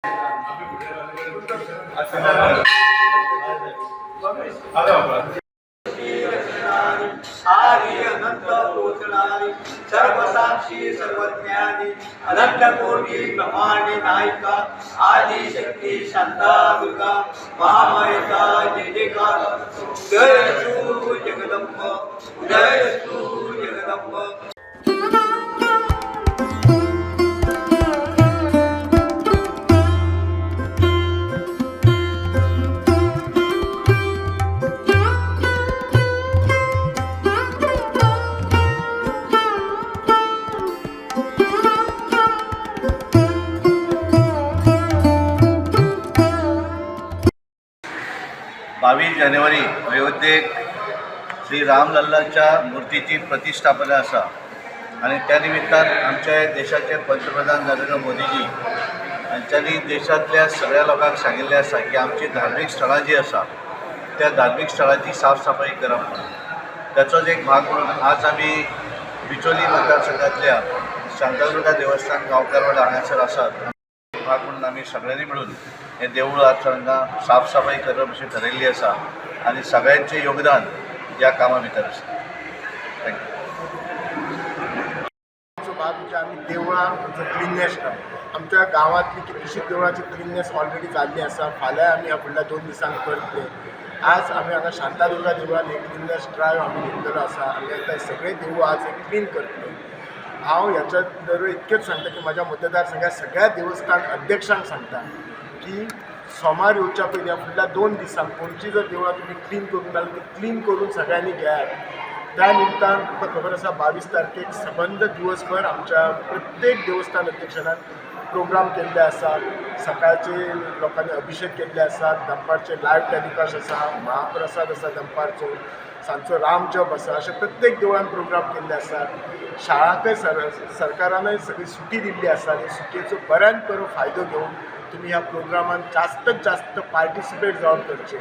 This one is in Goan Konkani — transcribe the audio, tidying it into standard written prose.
आरी अनंत पोचणारी, सर्वसाक्षी सर्वज्ञानी, अनंत कोटी ब्रह्मांड नायिका, आदिशक्ती शांता दुर्गा महामायेचा जय जयकार. जय असू जगदंब, उदय असू जगदंब. 22 जानेवारी अयोध्येक श्री रामलल्लाच्या मूर्तीची प्रतिष्ठापना आसा आनी त्या निमित्तान आमचे देशाचे पंतप्रधान नरेंद्र मोदीजी हांच्यांनी देशांतल्या सगळ्या लोकांक सांगिल्लें आसा की आमची धार्मीक स्थळां जीं आसा त्या धार्मीक स्थळांची साफ सफाई करप म्हणून. त्याचोच एक भाग म्हणून आज आमी बिचोली मतदारसंघातल्या शांतादुर्गा देवस्थान गांवकारवाडा हांगासर आसात. भाग म्हणून आमी सगळ्यांनी मिळून हें देवूळ आज हांगा साफ सफाई करप अशी ठरयल्ली आसा आनी सगळ्यांचें योगदान ह्या कामा भितर आसा. Thank you. आमचो भाग म्हणजे आमी देवळां आमचो क्लिननेस आमच्या गांवांतली कितलीशीच देवळांची क्लिननेस ऑलरेडी जाल्ली आसा. फाल्यां आमी ह्या फुडल्या 2 दिसांक करतले. आज आमी हांगा शांतादुर्गा देवळान एक क्लिननेस ड्रायव्ह आमी घेतलेलो आसा. आमी आतां सगळे देवूळ आज एक क्लीन करतले. हांव ह्याच्या दर इतकेंच सांगता की म्हाज्या मतदारसंघात सगळ्या देवस्थान अध्यक्षांक सांगता की सोमार येवच्या पयलीं ह्या फुडल्या 2 दिसांक खंयची जर देवळां तुमी क्लीन करूंक ना जाल्यार ती क्लीन करून सगळ्यांनी घेयात. त्या निमतान तुमकां खबर आसा, 22 तारखेक सबंद दिवसभर आमच्या प्रत्येक देवस्थान अध्यक्षान प्रोग्राम केल्ले आसात. सकाळचे लोकांनी अभिशेक केल्ले आसात, दनपारचे लायव्ह टेलिकास्ट आसा, महाप्रसाद आसा दनपारचो, सांजचो रामजप आसा. अशे प्रत्येक देवळान प्रोग्राम केल्ले आसात. शाळांकय सरकारानय सगळी सुटी दिल्ली आसा आनी सुटयेचो बऱ्यान बरो फायदो घेवन तुमी ह्या प्रोग्रामान जास्तत जास्त पार्टिसिपेट जावन करचें.